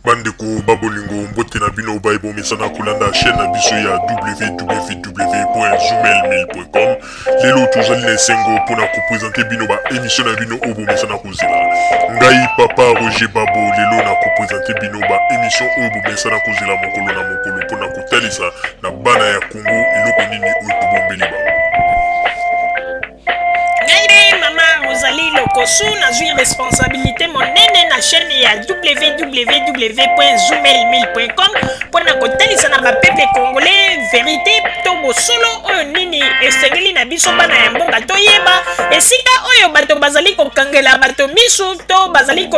Bandeko ba bolingo, mbote na bino baye bomesana kolanda chaîne na biso ya www.zoomail1000.com. Lelo tozali na esengo mpona kopresente bino ba émission na bino oyo bomesana kozela. Ngai papa Roger Babo lelo na kopresente bino ba émission oyo bomesana kozela mokolo na mokolo mpona kotalisa na bana ya Congo eloko nini oyo tobombeli bango. Ngai nde mama Rosalie Lokosu, nazwi responsabilité monene na chaîne ya www.zoomail1000.com mpo na kotalisa na bapeuple congolais verité to bosolo oyo nini esengeli na biso bana ya mboka toyeba esika oyo bato bazali kokangela bato misu to bazali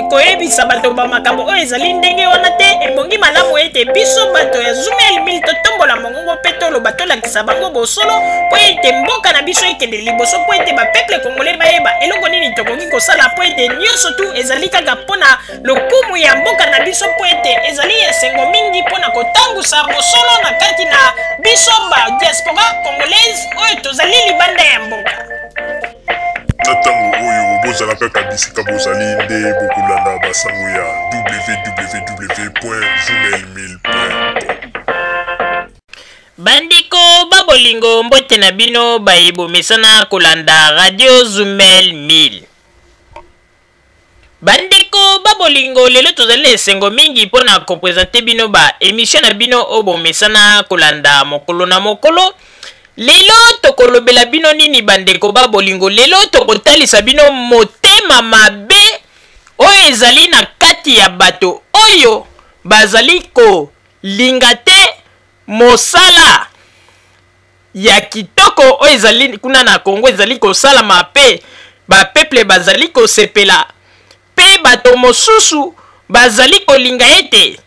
koyebisa bato ba makambo oyo ezali ndenge wana te. Ebongi malamu ete biso bato ya Zoomail 1000 totombola mongongo mpe toloba, tolakisa bango bosolo mpo ete mboka na biso ekende liboso, mpo ete bapeuple congolais bayeba eloko nini tokoki kosala, mpo ete nyonso tu ezali kaka mpo na lokumu ya mboka na biso, mpo ete ezali esengo mingi mpo na kotangusa bosolo na kati na biso ba diaspora congolaise oyo tozali libanda ya mboka. Na ntango oyo bozala kaka bisika bozali nde bokolanda basango ya www.zoomail1000.com. Bandeko ba bolingo, mbote na bino baye bomesana kolanda Radio Zumel 1000. Bandeko ba bolingo, lelo tozali na esengo mingi mpo na kopresente bino ba emission na bino oyo bomesana kolanda mokolo na mokolo. Lelo tokolobela bino nini bandeko ba bolingo? Lelo tokotalisa bino motema mabe oyo ezali na kati ya bato oyo bazali kolinga te mosala ya kitoko oyo ezali kuna na Congo ezali kosalama mpe bapeuple bazali kosepela, mpe bato mosusu bazali kolinga ete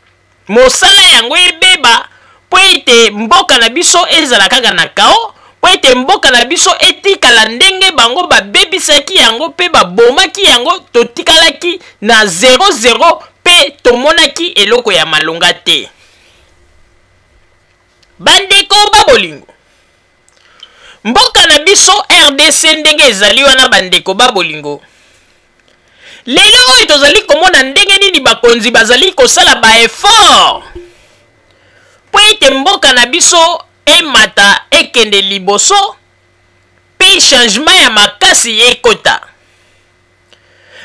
mosala yango ebeba mpo ete mboka na biso ezala kaka na kao, mpo ete mboka na biso etikala ndenge bango babebisaki yango mpe babomaki yango. Totikalaki na 0-0 mpe tomonaki eloko ya malonga te. Bandeko ba bolingo, mboka na biso RDC ndenge ezali wana, bandeko ba bolingo, lelo oyo tozali komona ndenge nini bakonzi bazali kosala ba effort mpo ete mboka na biso emata, ekende liboso mpe changement ya makasi ekota.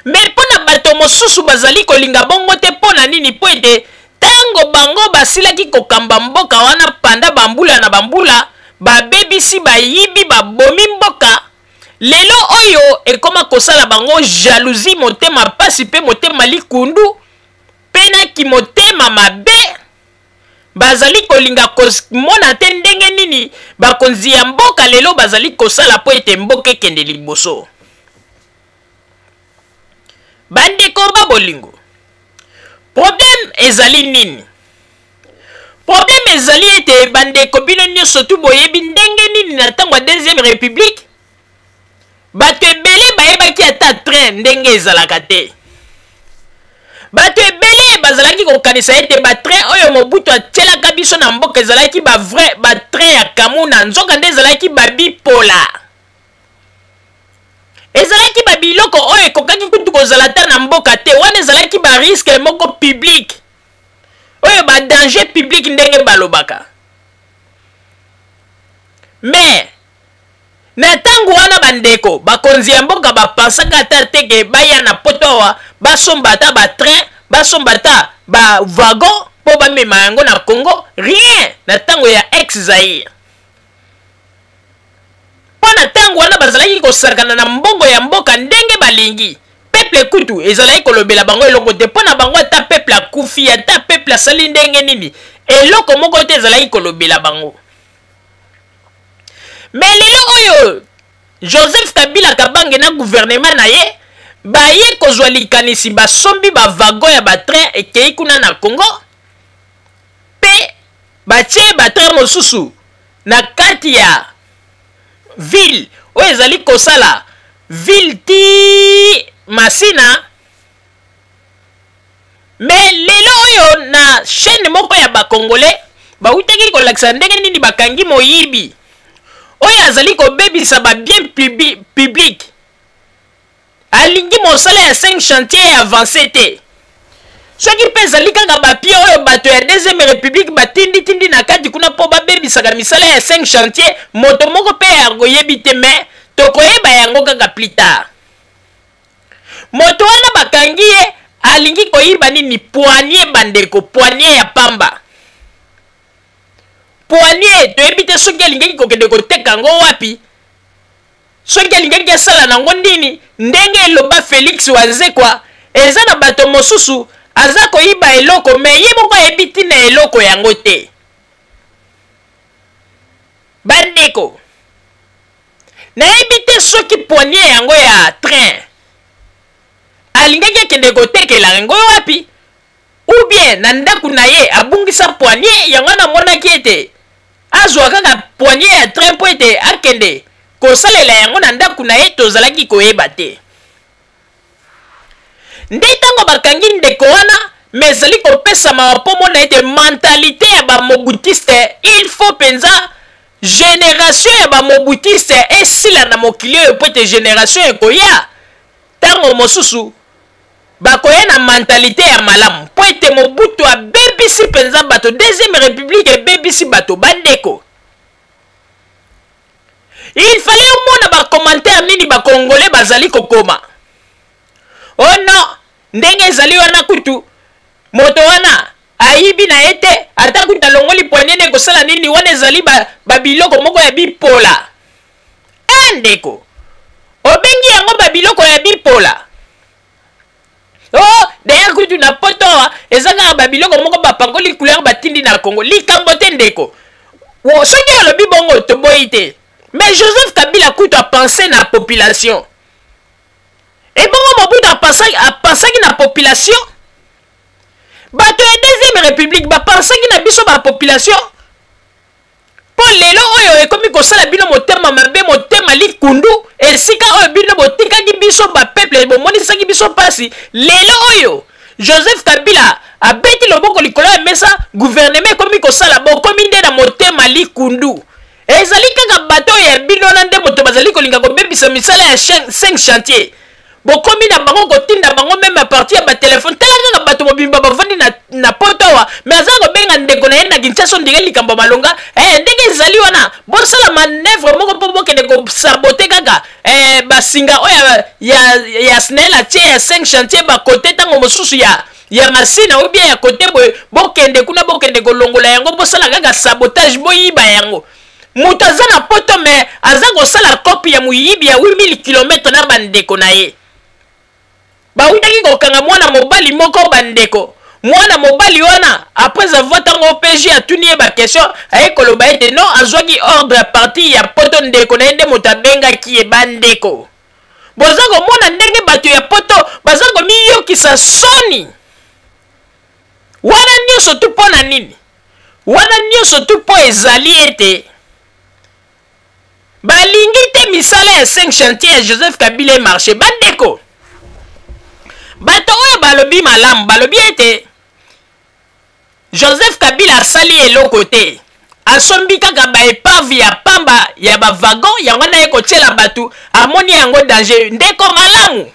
Me mpo na bato mosusu bazali kolinga bongo te. Mpo na nini? Mpo ete ntango bango basilaki kokamba mboka wana panda bambula na bambula, babebisi, bayibi, babomi mboka. Lelo oyo ekoma kosala bango jalousie, motema mpasi mpe motema likundu mpe na kimotema mabe. Bazali kolinga komona te ndenge nini bakonzi ya mboka lelo bazali kosala mpo ete mboka ekende liboso. Bandeko ba bolingo, problème ezali nini? Problème ezali ete bandeko bino nyonso tu boyebi ndenge nini na ntango ya deuxième république bato ebele bayebaki ata train ndenge ezalaka te. Bato ebele bazalaki kokanisa ete batrain oyo Mobutu atielaka biso na mboka ezalaki ba vrai batrain ya Kamuna, nzoka nde ezalaki babipola, ezalaki babiloko oyo ekokaki kutu kozala ata na mboka te. Wana ezalaki bariske moko publike, oyo badanger publike ndenge balobaka. Mais na ntango wana bandeko bakonzi ya mboka bapansaka ata te ke baya na poto awa basomba ata batrain, basomba ata bawagon mpo bamema yango na Congo. Rien na ntango ya ex Zaire, mpo na ntango wana bazalaki kosakana na mbongo ya mboka ndenge balingi. Peuple kutu ezalaki kolobela bango eloko te. Mpo na bango, ata peuple akufi, ata peuple asali ndenge nini, eloko moko te ezalaki kolobela bango. Me lelo oyo Joseph Kabila Kabange na gouvernement na ye baye kozwa likanisi, basombi bavagon ya batrain, ekei kuna na Congo mpe batie batrain mosusu na kati ya ville oyo ezali kosala ville ti Masina. Me lelo oyo na chaîne moko ya bakongolais bawutaki kolakisa ndenge nini bakangi moyibi oyo azali kobebisa babien public, alingi mosala ya 5 chantier avancé te. Soki mpe ezali kaka bapie oyo bato ya deuxième république batinditindi na kati kuna mpo babebisaka misala ya 5 chantier, moto moko mpe akoyebi te, me tokoyeba yango kaka plus tard. Moto wana bakangi ye alingi koyiba nini? Poignée bandeko, poignée ya pamba, poignée. Toyebi te soki alingaki kokende koteka yango wapi, soki alingaki asala nango nini. Ndenge eloba Félix Wazekwa, eza na bato mosusu aza koyiba eloko, me ye moko ayebi ntina eloko yango te. Bandeko, nayebi te soki poignée yango ya train alingaki akende kotekela yango wapi, ou bien na ndako na ye abungisa poignée yango wana, amonaki ete azwa kaka poignée ya train mpo ete akende kosalela yango na ndako na ye. Tozalaki koyeba te. Nde ntango bakangi ndeko wana, me ezali kopesa mawa mpo mona ete mentalité ya bamobutiste, il faut mpenza génération ya bamobutiste esila na mokili oyo, mpo ete génération ekoya ntango mosusu bakoya na mentalité ya malamu, mpo ete Mobutu abebisi mpenza bato, deuxième république ebebisi bato. Bandeko, il fallait omona bacommentaire nini bakongole bazali kokoma. Oh non, ndenge ezali wana, kutu moto wana ayibi na ye te, ata kutu alongoli poignée ne ekosala nini? Wana ezali babiloko ba moko ya bipola. E ndeko, obengi yango babiloko ya bipola? Oh, d'ailleurs kutu na poto awa eza kaka babiloko moko bapakoli couleur, batindi na Congo. Likambo te ndeko, soki olobi bongo, toboyi te. Mais Joseph Kabila kutu apense na population. Ebongo Mobutu apensaki na population? Bato ya deuxième république bapensaki na biso bapopulation? Mpo lelo oyo ekomi kosala bino motema mabe, motema likundu. Esika oyo bino botikaki biso bapeuple, bomonisaki biso mpasi, lelo oyo Joseph Kabila abeti loboko likolo ya mesa, gouvernement ekomi kosala, bokomi nde na motema likundu. Ezali kaka bato oyo ya bino wana nde moto bazali kolinga kobebisa misala ya 5 chantier. Bokomi na bango kotinda bango même à partir ya batelefone. Tala kaka bato mobimba bavandi na poto awa, me aza kobenga ndeko na ye na Kinshasa, ondire likambo ya malonga. Ndenge ezali wana, bosala manœuvre moko mpo bokende kosabote kaka basinga oyo ya SNEL atie ya 5 chantier, bakote ntango mosusu ya Masina ou bien ya kote boye. Bokende kuna, bokende kolongola yango, bosala kaka sabotage, boyiba yango. Moto aza na poto, me aza kosala kopi ya moyibi ya 8000 km na bandeko na ye. Bawutaki kokanga mwana mobali moko, bandeko. Mwana mobali wana, après avoir ntango OPJ atuni ye baquestion, aye koloba ete non, azwaki ordre à partir ya poto, ndeko na ye nde moto abengaki ye. Bandeko, boza komona ndenge bato ya poto baza komiyokisa soni wana nyonso tu mpo na nini? Wana nyonso tu mpo ezali ete balingi te misala ya 5 chantier ya Joseph Kabila emarche. Bandeko, bato oyo balobi malamu, balobi ete Joseph Kabila asali eloko te, asombi kaka baépave ya pamba ya bawagon, yango wana ye kotiela bato, amoni yango danger. Ndeko malamu,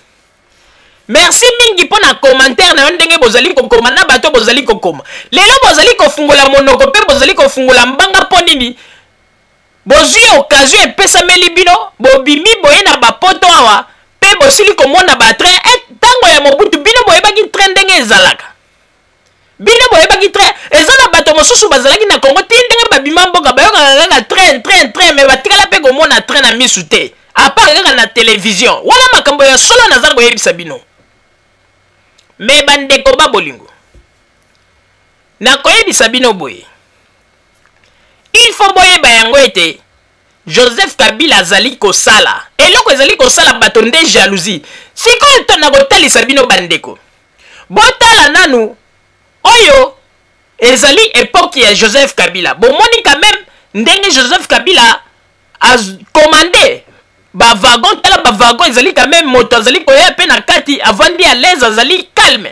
merci mingi mpo na commentaire na yo. Ndenge bozali kokoma na bato bozali kokoma lelo, bozali kofungola monoko mpe bozali kofungola mbanga mpo nini? Bozwi occasion epesameli bino, bobimi boye na bapoto awa mpe bosili komona batrain. Ntango ya Mobutu, bino boyebaki train ndenge ezalaka? Bino boyebaki train? Eza na bato mosusu bazalaki na Congo ti ndenge babima mboka, bayokaka kaka train, train, train, me batikala mpe komona train na misu te, à part kaka na télévision. Wana makambo ya solo naza koyebisa bino. Me bandeko ba bolingo, nakoyebisa bino boye, il faut boyeba yango ete Joseph Kabila azali kosala eloko ezali kosala bato nde jalousie. Sikoyo to nakotalisa bino, bandeko, botala nanu oyo ezali époque ya Joseph Kabila. Bomoni quand même ndenge Joseph Kabila acommande bawagon. Tala bawagon, ezali quand même moto azali koya mpe na kati, avandi à l'aise, azali calme.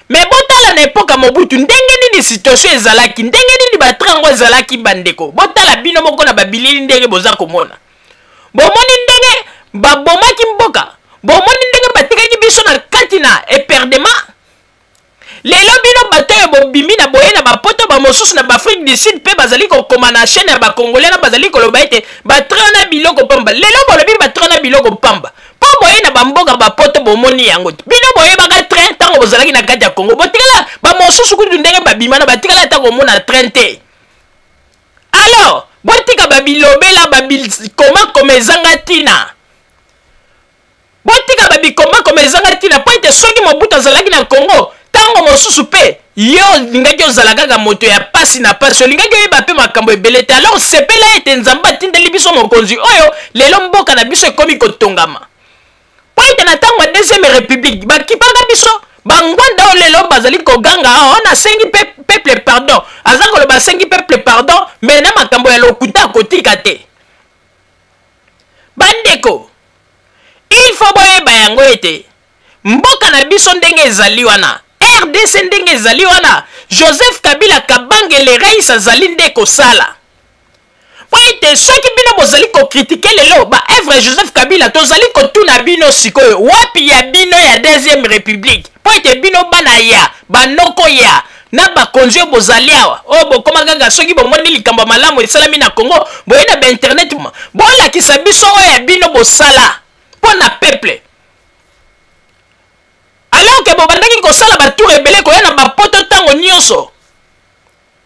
Me botala na époque ya Mobutu ndenge nini situation ezalaki, ndenge nini batrain yango ezalaki. Bandeko, botala bino moko na babilili ndenge boza komona. Bomoni ndenge babomaki mboka, bomoni ndenge batikaki biso na kati na éperdument. Lelo bino bato oyo bobimi na boye na bapoto, bamosusu na baafrique du Sud mpe bazali kokoma na chaîne ya bacongolais na bazali koloba ete batrain na biloko pamba. Lelo bolobi batrain na biloko pamba mpo boye na bamboka bapoto bomoni yango te. Bino boyebaka train ntango bozalaki na kati ya Congo, botikala bamosusu kutu ndenge babima na batikala ata komona train te. Alors botika babilobela babikomakoma ezanga ntina, botika babikomakoma ezanga ntina, mpo ete soki Mobutu azalaki na Congo ntango mosusu mpe yo olingaki ozala kaka moto ya pasi na pasi, olingaki oyeba mpe makambo ebele te. Alors sepela ete Nzambe atindeli biso mokonzi oyo lelo mboka na biso ekomi kotongama, mpo ete na ntango ya deuxième république bakipaka biso bangwanda oyo lelo bazali koganga awa wana asengi peuple pardon, aza koloba asengi peuple pardon, me na makambo ya lokuta akotika te. Bandeko, il faut boyeba yango ete mboka na biso ndenge ezali wana, RDC ndenge ezali wana, Joseph Kabila Kabangele Rais azali nde kosala. Mpo ete soki bino bozali kokritike lelo baevre ya Joseph Kabila, tozali kotuna bino sikoyo wapi ya bino ya deuxième république? Mpo ete bino bana ya banoko ya na bakonzi oyo bozali awa, oyo bokoma kaka soki bomoni likambo ya malamu esalami na Congo boye na bainternet, bolakisa biso oyo ya bino bosala mpo na peuple, alors ke bobandaki kosala batour ebele koya na bapoto ntango nyonso,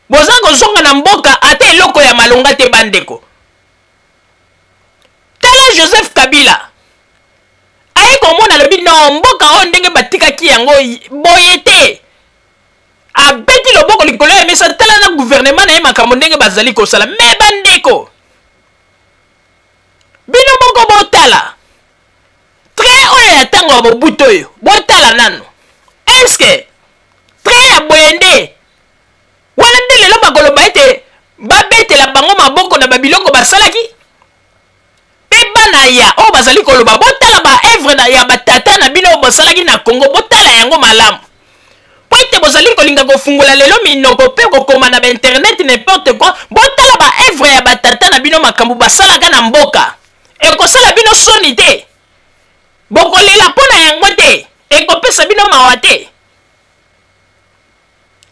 boza kozonga na mboka ata eloko ya malonga te. Bandeko, tala Joseph Kabila aye komona, alobi no mboka oyo ndenge batikaki yango boye te, abeti loboko likolo ya mesa. Tala na gouvernement na ye makambo ndenge bazali kosala. Me bandeko, bino moko botala train oyo ya ntango ya Mobutu oyo, botala nano, eske train ya boye nde wana nde lelo bakoloba ete babetela bango maboko na babiloko basalaki? Mpe bana ya oyo bazali koloba, botala baevre ya batata na bino oyo basalaki na Congo, botala yango malamu, mpo ete bozali kolinga kofungola lelo minoko mpe kokoma na bainternet n'importe quoi. Botala baevre ya batata na bino, makambo basalaka na mboka, ekosala bino soni te? Bokolela mpo na yango te? Ekopesa bino mawa te?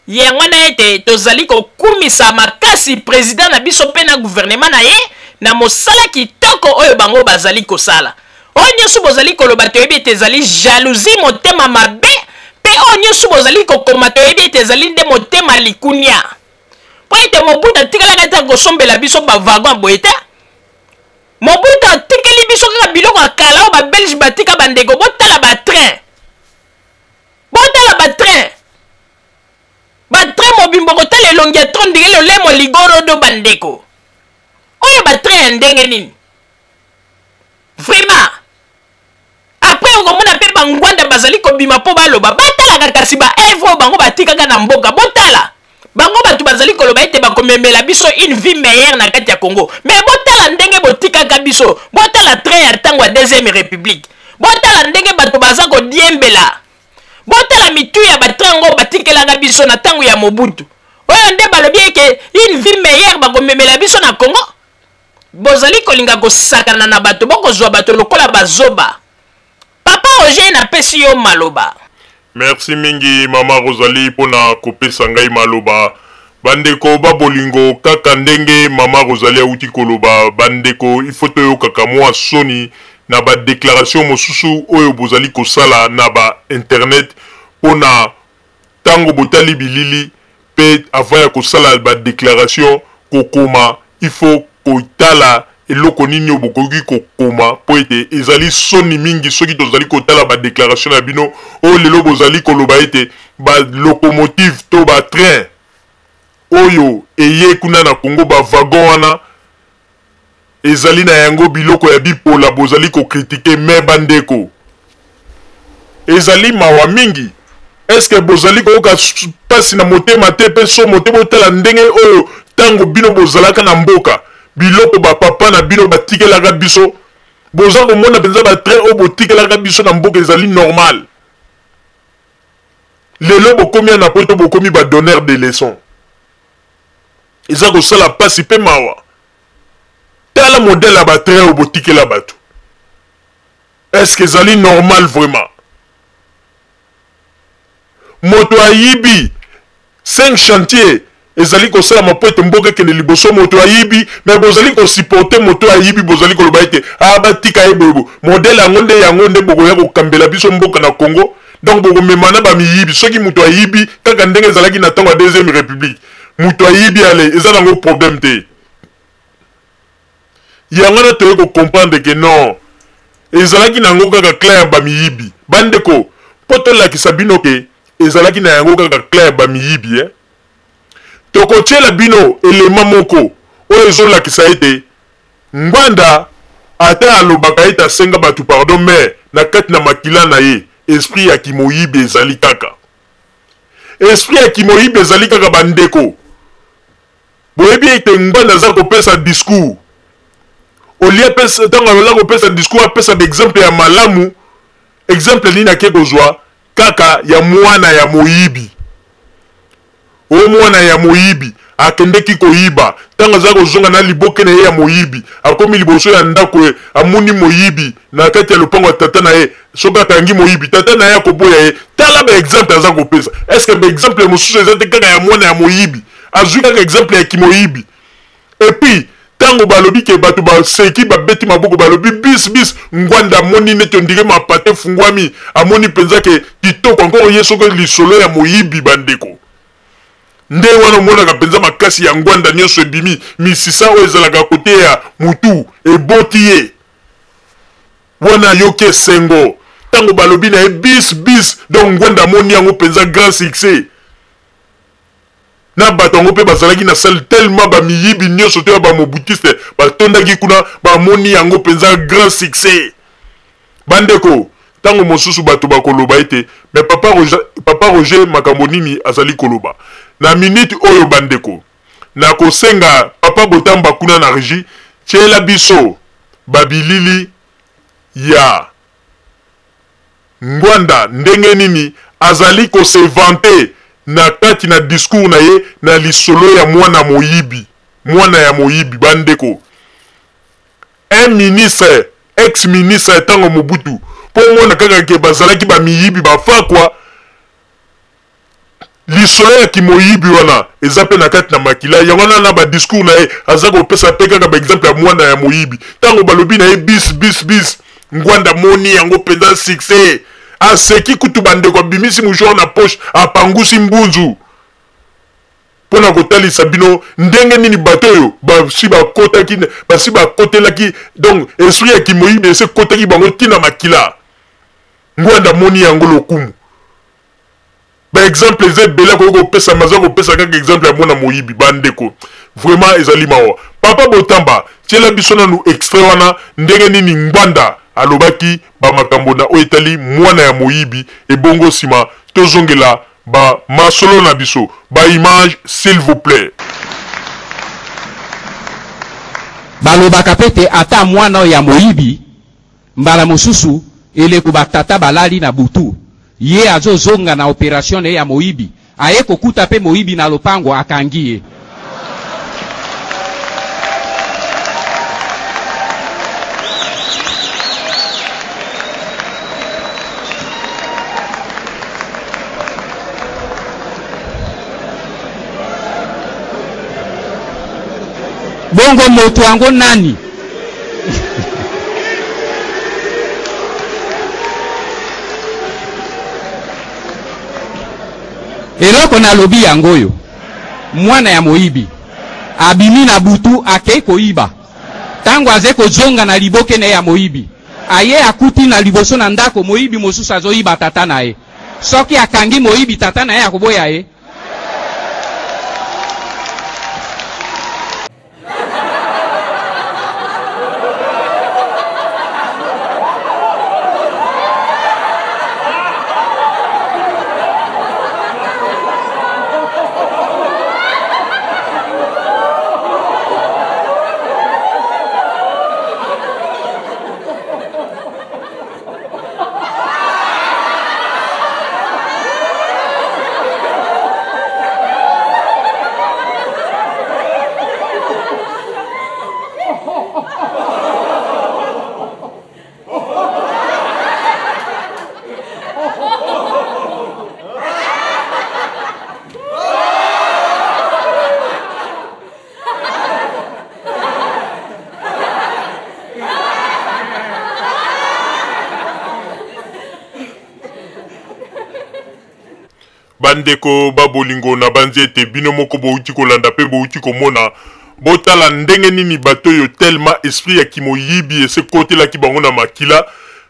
Yango wana ete tozali kokumisa makasi president na biso mpe na gouvernement na ye na mosala kitoko oyo bango bazali kosala. Oyo nyonso bozali koloba toyebi ete ezali jalousie, motema mabe, mpe oyo nyonso bozali kokoma toyebi ete ezali nde motema likunia, mpo ete Mobutu atikalaka ata kosombela biso bavagon boye te. Mobutu atikeli biso kaka biloko ya kala oyo babelge batika. Bandeko, botala batrain, botala batrain, batrain mobimbo, kotala elongi ya tron ndenge lolemo ligorodo. Bandeko, oyo batrain ya ndenge nini vraiment? Après okomona mpe bangwanda bazali kobima mpo baloba batalaka kasi baevre oyo bango batikaka na mboka. Botala bango, bato bazali koloba ete bakomemela biso une vie meilleure na kati ya Congo, mais botala ndenge botikaka biso. Botala train ya ntango ya deuxième république, botala ndenge bato baza kodiembela, botala mitu ya batrain yango batikelaka biso na ntango ya Mobutu. Oyo nde balobi eke une vie meilleure bakomemela biso na Congo? Bozali kolinga kosakana na bato, bokozwa bato lokola bazoba. Papa Roger, napesi yo maloba. Merci mingi mama Rosalie mpona kopesa ngai maloba. Bandeko ba bolingo, kaka ndenge mama Rosalie auti koloba, bandeko, il faut toyokaka mwa soni na ba declaration mosusu oyo bozali kosala na ba internet, mpona ntango botali bilili mpe avant ya kosala ba declaration, kokoma, il faut kotala eloko nini oyo bokoki kokoma, mpo ete ezali soni mingi soki tozali kotala ba declaration na bino oyo lelo bozali koloba ete ba locomotive to ba train oyo eye kuna na Congo, ba wagon wana ezali na yango biloko ya bipola, bozali kokritike. Me bandeko, ezali mawa mingi. Eske bozali koyoka mpasi na motema te mpe somo te? Botala ndenge oyo ntango bino bozalaka na mboka, biloko bapapa na bino batikelaka biso, boza komona mpenza batrain oyo botikelaka biso na mboka ezali normal? Lelo bokomi na poto, bokomi badonneur de leçon. Eza kosala mpasi mpe mawa. Tala modèle ya batrain oyo botikela bato, est-ce que ezali normal vraiment? Moto ayibi 5 chantiers ezali kosalama mpo ete mboka ekende liboso, moto ayibi, mais bozali kosupporter moto ayibi, bozali koloba ete ah batika ye boye boye. Modèle yango nde yango nde bokoya kokambela biso mboka na Congo? Donc bokomema na ba miyibi. Soki moto ayibi kaka ndenge ezalaki na ntango ya deuxième république, moto ayibi ale eza nango problème te. Yango wana toye ko comprendre que non, ezalaki na yango kaka clan ya ba miyibi. Ba ndeko, mpo tolakisa bino ke ezalaki na yango kaka clan ya ba miyibi eh, tokotiela bino element moko oyo ezolakisa ete Ngbanda ata alobaka ete asenga batu pardon mais na kati na makila na ye esprit ya kimoyibi ezali kaka. Esprit ya kimoyibi ezali kaka ba ndeko. Boyebi ete Ngbanda aza kopesa discours. Olie apesa, ntango aza kopesa discours apesa ba exemple ya malamu, exemple nini ake kozwa? Kaka ya mwana ya moyibi. O mwana ya moyibi akendeki koyiba, ntango aza kozonga na liboke na ye ya moyibi, akomi liboso ya ndako, amoni moyibi na kati ya lopango ya tata na ye. Soki akangi moyibi, tata na ye akoboya ye. Tala ba exemple aza kopesa. Est-ce que ba exemple mosusu eza te kaka ya mwana ya moyibi? Azwi kaka exemple ya kimoyibi. Et puis tango balobi ke bato baseki, babeti maboko, balobi bis bis, Ngwanda amoni neti ondire mapata efungwami, amoni mpenza ke kitoko encore ye soki lisolo ya moyibi. Bandeko, nde wana omonaka mpenza makasi ya Ngwanda nyonso ebimi, misisa oyo ezalaka kote ya mutu eboti ye wana, ayoki esengo ntango balobi na ye bis bis. Donc Ngwanda amoni yango mpenza grand succès na bato yango mpe bazalaki na salle tellement ba miyibi nyonso to ya ba mobutiste batondaki kuna, bamoni yango mpenza grand succès. Bandeko, ntango mosusu bato bakoloba ete mais papa Roger, papa Roger makambo nini azali koloba na minute oyo? Bandeko, nakosenga papa Botamba kuna na régie, tiela biso babilili ya Ngwanda ndenge nini azali ko se vanter na kati na discours na ye na lisolo ya mwana moyibi, mwana ya moyibi. Ba ndeko, un ministre, ex ministre ya tango Mobutu, po omona kaka ke bazalaki ba miyibi ba fakwa. Lisolo ya kimoyibi wana eza pe na kati na makila, yango wana na ba discours na ye aza kopesa pe kaka ba exemple ya mwana ya moyibi. Tango balobi na ye bis bis bis, Ngwanda amoni yango penza succès, aseki kutu bandeko, abimisi mouchoir na poche, apangusi mbunzu pona kotalisa bino ndenge nini bato oyo basi bakotaki, basi bakotelaki, donc esprit ya kimoyibi esi ekotaki bango ti na makila. Ngwanda amoni yango lokumu. Ba exemple eza ebele akoki kopesa, mais aza kopesa kaka exemple ya mwana moyibi. Ba ndeko, vraiment ezali mawa. Papa Botamba, tiela biso nanu extrait wana ndenge nini Ngbanda alobaki ba makambo na oyo etali mwana ya moyibi, ebongo sima tozongela ba masolo na biso. Ba images s'il vous plait. Balobaka pe te ata mwana oyo ya moyibi Mbala mosusu eleko ba tata balali na butu, ye azo zonga na operation na ye ya moyibi, aye kokuta pe moyibi na lopango akangi ye. Bongo moto yango nani? Eloko nalobi yango oyo, mwana ya moyibi abimi na butu akei koyiba. Tango aze kozonga na liboke na ye ya moyibi, aye akuti na liboso na ndako moyibi mosusu azoyiba tata na ye. Soki akangi moyibi, tata na ye akoboya ye? Bandeko ba bolingo, nabanzi ete bino moko bowuti kolanda mpe bowuti komona. Botala ndenge nini bato oyo tellement esprit ya kimoyibi esi ekotelaki bango na makila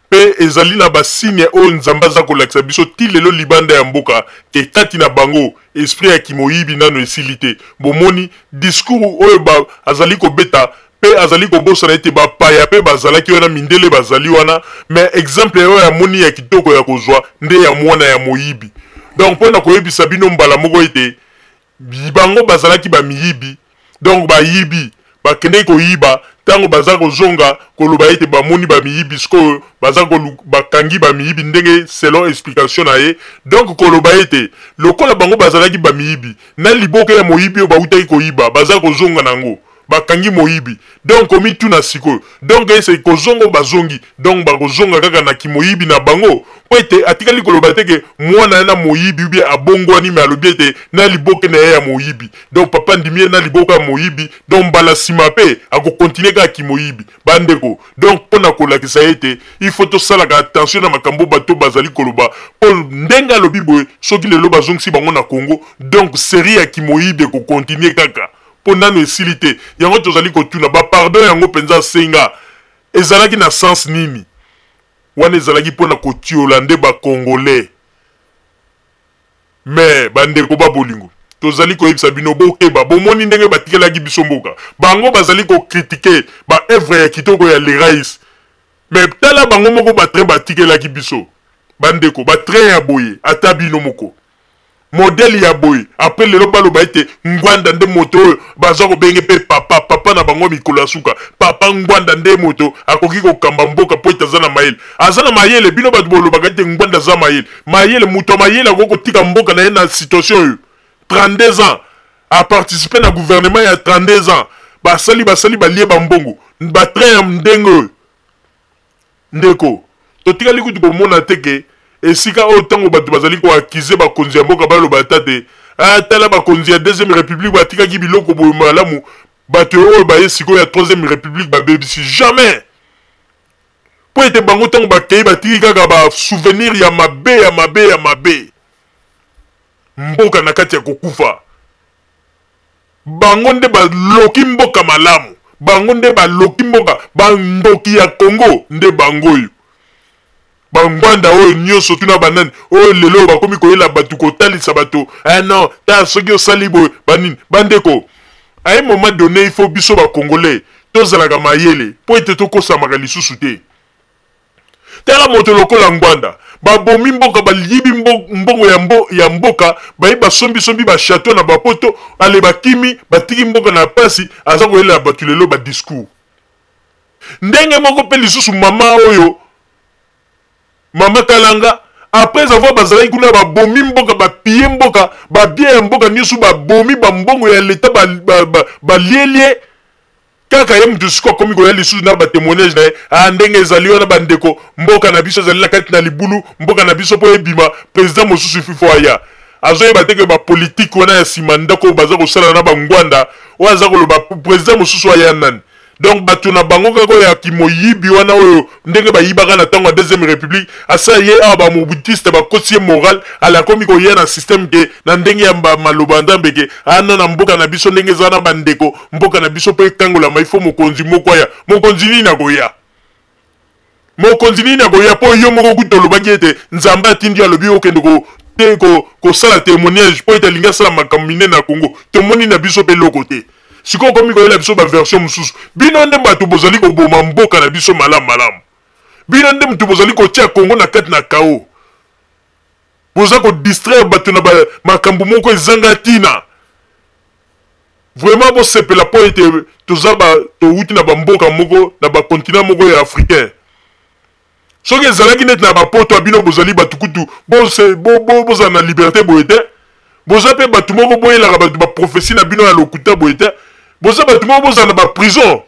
mpe ezali na ba signe oyo Nzambe aza kolakisa biso ti lelo libanda ya mboka ke kati na bango esprit ya kimoyibi nano esili te. Bomoni discours oyo ba azali kobeta pe azali kobosana ete bapaya pe bazalaki wana, mindele bazali wana, mais exemple oyo amoni ya kitoko ya kozwa nde ya mwana ya moyibi. Donc pona koyebisa bino mbala moko ete bango bazalaki ba miyibi, donc bayibi, bakendeki koyiba, tango baza kozonga koloba ete bamoni ba miyibi, sikoyo baza bakangi ba miyibi ndenge selon explication na ye. Donc koloba ete lokola bango bazalaki ba miyibi, na liboke ya moyibi oyo bawutaki koyiba baza kozonga na yango. Bakangi moyibi donc komituna sikoyo donc ese kozonga oyo bazongi donc bakozonga kaka na kimoyibi na bango po ete atikali koloba te ke mwana ye na moyibi ou bien abongwani mais alobi ete na liboke na ye ya moyibi donc papa andimi ye na liboke ya moyibi donc mbala sima pe ako continuer kaka kimoyibi ba ndeko donc pona kolakisa ete il faut tosalaka attention na makambo bato bazali koloba po ndenge alobi boye soki lelo bazongisi bango na Congo donc serie ya kimoyibi eko continuer kaka mpo nanu esili te yango tozali kotuna ba pardon yango mpenza asenga ezalaki na sens nini wana ezalaki mpo na kotiola nde ba congolais mais bandeko ba bolingo tozali koyebisa bino bokeba bomoni ndenge batikelaki biso mboka bango bazali kokritike ba evre ya kitoko ya lerais mais tala bango moko batrain batikelaki biso bandeko batrain ya boye ata bino moko Modèle ya boye après lelo baloba ete Ngwanda nde moto oyo baza kobenge pe papa papa na bango mikolo ya suka papa Ngwanda nde moto akoki kokamba mboka po ete aza na mayele aza na mayele bino bato bolobaka ete Ngwanda aza mayele mayele moto ya mayele akoki kotika mboka na ye na situation oyo 32 ans a participer na gouvernement ya 32 ans basali basali balie bambongo ba train ya ndenge oyo Ndeko, totikali kutu komona te ke esika oyo ntango bato bazali ko accuser bakonzi ya mboka baloba ata te ah, tala bakonzi ya deuxième république batikaki biloko boye malamu, bato oyo baye sikoyo ya troisième république babebisi. Jamais! Mpo ete bango ntango bakei batiki kaka ba souvenir ya mabe ya mabe ya mabe, mboka na kati ya kokufa. Bango nde baloki mboka malamu. Bango nde baloki mboka. Ba ndoki ya Congo nde bango oyo. Ba Ngwanda oyo nyoso tuna ba nani oyo lelo oyo bakomi koyela batu kotalisa bato ah non ta soki osali boye ba nini ba ndeko à un moment donné il faut biso ba congolais tozalaka mayele po ete tokosamaka lisusu te. Tala moto lokola Ngwanda, babomi mboka, bayibi mbongo ya, mbo, ya mboka, bayi basombi-sombi ba chateau na bapoto, ale bakimi, batiki mboka na pasi, aza koyelela bato lelo ba discours. Ndenge moko pe lisusu mama oyo, mama Kalanga, après avoir bazalaki kuna babomi mboka, ba piller mboka, ba bien ya mboka nyonso babomi, ba mbongo ya l'etat ba, ba, ba, balielie, Kaka ye mutu sikoyo akomi koya lisusu na ba temoignage na ye, ah ndenge ezali wana ba ndeko, mboka na biso ezali na kati na libulu, mboka na biso po ebima, president mosusu il faut aya. Azoyeba te que ba politique wana ya sima ndako oyo baza kosala na ba Ngwanda, oyo aza koloba president mosusu aya nani? Donc batu na bango kaka oyo ya kimoyibi wana oyo ndenge bayibaka na tango ya deuxième republique, asa ye awa ba mobutiste bakotisi ye moral, ale akomi koya na système ke na ndenge ya maloba ya Nzambe ke ah non na mboka na biso ndenge eza na ba ndeko, mboka na biso po ekangolama il faut mokonzi moko aya. Mokonzi nini akoya? Mokonzi nini akoya po yo moko kutu olobaki ete Nzambe atindi yo alobi okende ko te ko kosala témoignage po ete alingi asala makambo minene na Congo. Tomoni na biso pe eloko te. Sikoyo okomi koyela biso ba version mosusu. Bino nde bato bozali koboma mboka na biso malamu malamu. Bino nde moto bozali kotia Congo na kati na chaos. Boza ko distraire bato na ba makambo moko ezanga tina. Vraiment bosepela po ete toza ba towuti na ba mboka moko na ba continent moko ya africain. Soki ezalaki neti na ba poto ya bino bozali batu kutu bozala bo, bo, bo na liberte boye te. Boza pe batu moko boyelaka batu ba prophetie na bino ya lokuta boye te. Boza batu moko bozala na ba prison.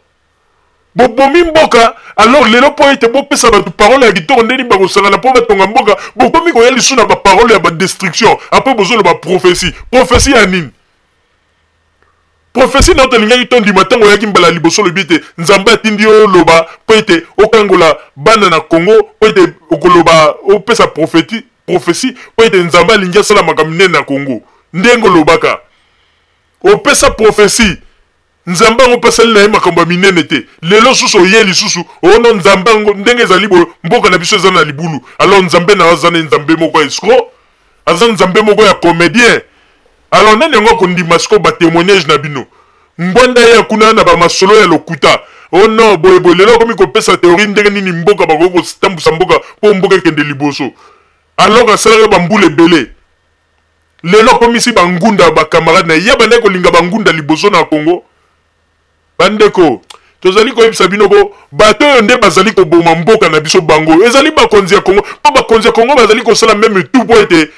Bobomi mboka alors lelo po ete bopesa batu parole ya kitoko ndeni bakosangana po batonga mboka bokomi koya lisusu na ba parole ya ba destruction après bozoloba prophetie. Prophetie ya nini? Prophetie na yo tolingaki tondima ntango oyaki mbala ya liboso olobi ete Nzambe atindi yo oloba mpo ete okangola bana na Congo mpo ete okoloba opesa prophetie. prophetie mpo ete Nzambe alingi asala makambo minene na Congo. Ndenge olobaka, opesa prophetie, Nzambe yango mpe asali na ye makambo ya minene te. Lelo susu oye lisusu ono Nzambe yango ndenge ezali boye, mboka na biso eza na libulu. Alors Nzambe na yo aza na Nzambe moko ya escroc, aza Nzambe moko ya comedien. Alors nani yango akondima sikoyo ba temoignage na bino? Ngbanda ya kuna na ba masolo ya lokuta. Oh non, boye boye lelo akomi kopesa theorie ndenge nini mboka bakoki kotambusa mboka mpo mboka ekende liboso. Alors asalaka ba mbula ebele. Lelo akomisi ba ngunda ba camarade na ye. Ye abandaki kolinga ba ngunda liboso na Congo. Bandeko, tozali koyebisa bino ko bato oyo nde bazali koboma mboka na biso bango ezali bakonzi ya Congo, mpo bakonzi ya Congo bazali kosala meme tout mpo ete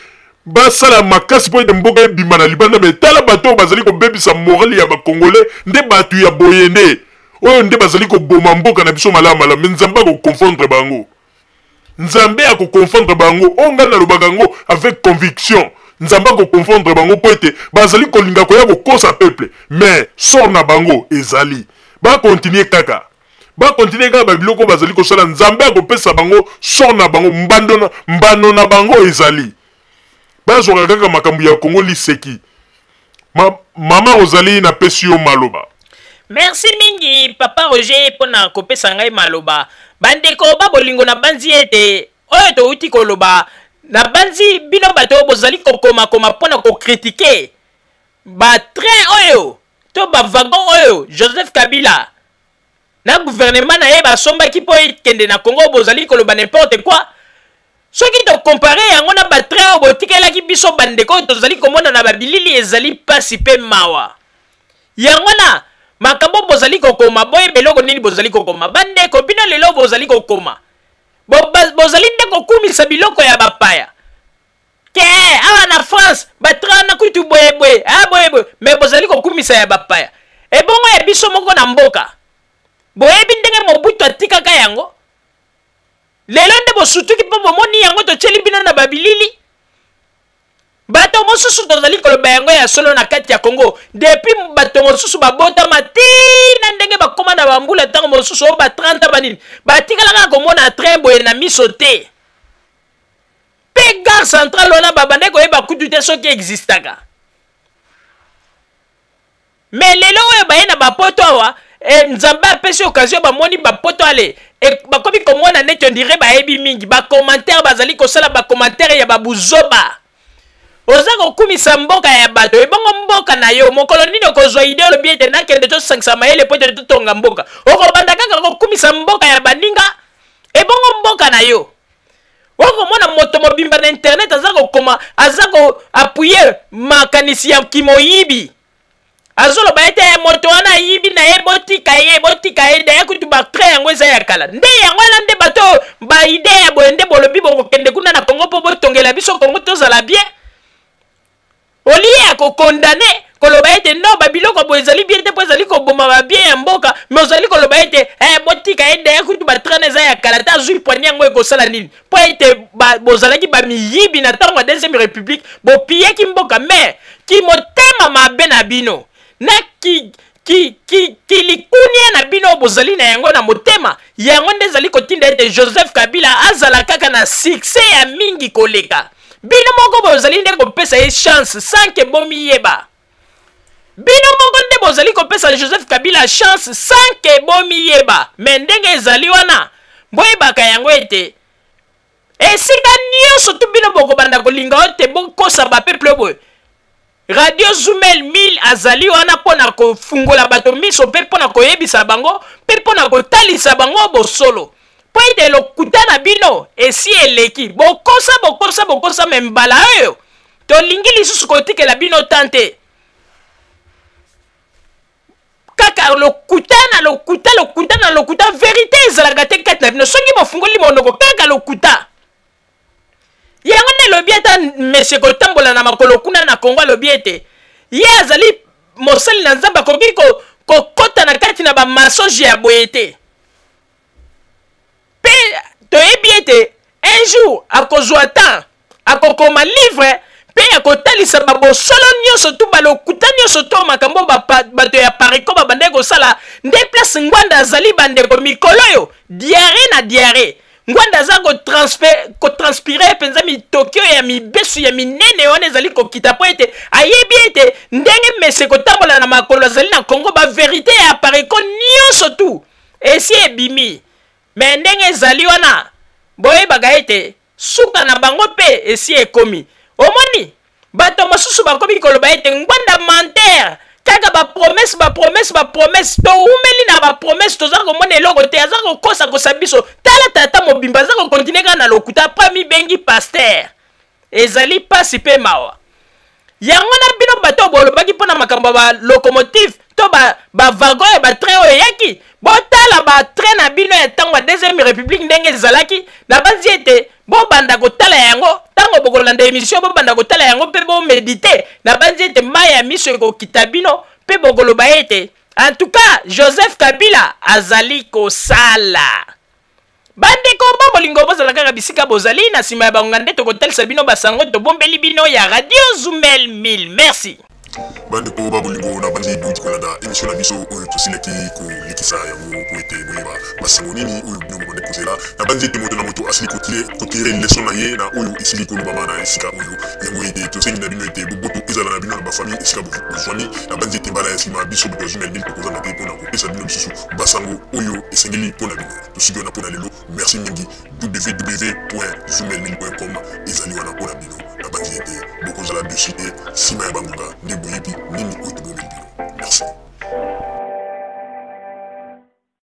basala makasi mpo ete mboka ebima na libanda. Me tala bato oyo bazali kobebisa morale ya bakongole nde bato ya boye nde oyo nde bazali koboma mboka na biso malamu malamu. Me Nzambe akoconfondre bango, Nzambe akoconfondre bango. Oyo ngai nalobaka yango avec conviction, Nzambe akoconfondre bango mpo ete bazali kolinga koya kokosa peuple, mais sort na bango ezali bakontinue kaka, bakontinue kaka babiloko bazali kosala. Nzambe akopesa bango sort na bango, mbano na bango ezali bazwaka kaka makambo ya Kongo liseki. Mama Rosalie, napesi yo maloba. Merci mingi papa Roger mpona kopesa ngai maloba. Bandeko ba bolingo, na banzi ete oyo touti koloba, na banzi bino bato oyo bozali kokomakoma mpona kokritike batrain oyo to bavagon oyo Joseph Kabila na gouvernement na ye basombaki mpo ekende na Congo, bozali koloba n'importe quoi. Soki tokompare yango na batrain oyo botikelaki biso bandeko, oyo tozali komona na babilili, ezali mpasi mpe mawa. Yango wana makambo bozali kokoma, boyeba eloko nini bozali kokoma. Bandeko, bino lelo bozali kokoma, bozali nde kokumisa biloko ya bapaya ke awa na France batrain wana kutu boyeboye, a boyeboye, me bozali kokumisa ya bapaya. Ebongo ya biso moko na mboka, boyebi ndenge Mobutu atikaka yango? Lelo nde bosutuki mpo bomoni yango, totyeli bino na babilili. Bato mosusu tozali koloba yango ya solo na kati ya Congo, depuis bato mosusu babotama tina ndenge bakóma na bambula, ntango mosusu oyo ba 30 banini, batikala kaka komona train boye na miso te. Mpe gare centrale wana babandaki koyeba kutu te soki existaka. Me lelo oyo baye na bapoto awa, Nzambe apesi occasion, bamoni bapoto ale bakomi komona neti ondire bayebi mingi. Bacommentaire bazali kosala, bacommentaire ya babuzoba. Oza kokumisa mboka ya bato, ebongo mboka na yo mokolo nini okozwa ide olobi ete nakende tosangisa mayele po ete totonga mboka? Okobanda kaka kokumisa mboka ya baninga, ebongo mboka na yo? Okomona moto mobimba na internet aza kokoma, aza koapuye makanisi ya kimoyibi, azoloba ete moto wana ayibi na ye, botika ye, botika ye. Daya kutu batrain yango eza ya kala. Nde yango wana nde bato baide ya boye nde bolobi bokokende kuna na Kongo mpo botongela biso Kongo tozala bien, olie ya kokondane koloba ete non, babiloko boye ezali bien te mpo ezali koboma babien ya mboka. Me ozali koloba ete botika ye, daya kutu batrain eza ya kala, te azwi poignet yango ekosala nini? Mpo ete bozalaki bamiyibi na ntango ya deuxième république, bopiyaki mboka. Me kimotema mabe na bino na ki ki ki kilikunia na bino bozali na yango na motema, yango nde ezali kotinda ete Joseph Kabila azala kaka na succès ya mingi koleka bino moko. Bozali nde kopesa ye chance sans ke bomiyeba. Bino moko nde bozali kopesa Joseph Kabila chance sans ke bomiyeba. Me ndenge ezali wana, boyebaka yango ete esika nyonso tu bino bokobanda kolinga oyo te bokosa bapeuple boye, Radio Zumel 1000 azali wana mpo na kofungola bato miso, mpe mpo na koyebisa bango, mpe mpo na kotalisa bango bosolo, mpo ete lokuta na bino esi eleki. Bokosa, bokosa, bokosa, me mbala oyo tolingi lisusu kotikela bino tan te. Kaka lokuta na lokuta, lokuta na lokuta, verite ezalaka te kati na bino. Soki bofungoli monoko, kaka lokuta. Yango nde elobi ata monsieur kotambola na makolo kuna na Kongo alobi ete ye azali mosali na Nzambe, akoki kokota na kati na bamensonge ya boye te. Mpe toyebi ete un jour akozwa temps, akokoma livre mpe akotalisa babosolo nyonso tu, balokuta nyonso to makambo bato ya Pariko babandaki kosala. Nde place Ngwanda azali, bandeko, mikolo oyo diare na diare. Ngwanda aza kotranspire mpenza mitoki oyo ya mibesu ya minene wana ezali kokita mpo ete ayebi ete ndenge mese kotambola na makolo azali na Congo, baverite ya apareco nyonso tu esi ebimi. Me ndenge ezali wana, boyebaka ete suka na bango mpe esi ekomi. Omoni, bato mosusu bakomi koloba ete Ngbanda menteur, kaka bapromese, bapromese, bapromese. Towumeli na bapromese, toza komona eloko te, aza kokosakosa biso. Tala tata mobimba aza kokontinue kaka na lokuta, apres amibengi pasteur. Ezali pasi mpe mawa. Yango na bino bato oyo bolobaki mpo na makambo ya balocomotive to bavagon ya batrain oyo eyaki, botala batrain na bino ya ntango ya deuxième république ndenge ezalaki. Nabanzi ete bobanda kotala yango ntango bokolanda emission, bobanda kotala yango mpe bomedite. Nabanzi ete mai ya miso ekokita bino mpe bokoloba ete en tout cas Joseph Kabila azali kosala. Bandeko ba bolingo, bozala kaka bisika bozali. Na nsima ya bangonga nde tokotalisa bino basango tobombeli bino ya Radio Zumel 1000. Merci. Bandeko ba bolingo, na bandi bouti kolanda émission na biso oyo tosilaki kolekisa yango po ete boyeba basango nini oyo bino bobandi kozela. Na bandi ete moto na moto asili kotire leson na ye na oyo esili kolobama na esika oyo. Yango ete tosengi na bino ete boboto ezala na bino na bafamille esika bozwami. Na bandi ete mbala ya nsima biso bato ya Zumel 1000 tokozanga te mpona kopesa bino lisusu basango oyo esengeli mpo na bino. Tosuki wana mpo na lelo. Merci mingi. www.zumel1000.com ezali wana mpo na bino. Nabanzi ete bokozala dessus te. Nsima ya bangonga nde boyebi nini oyo tobomeli bino. Merci.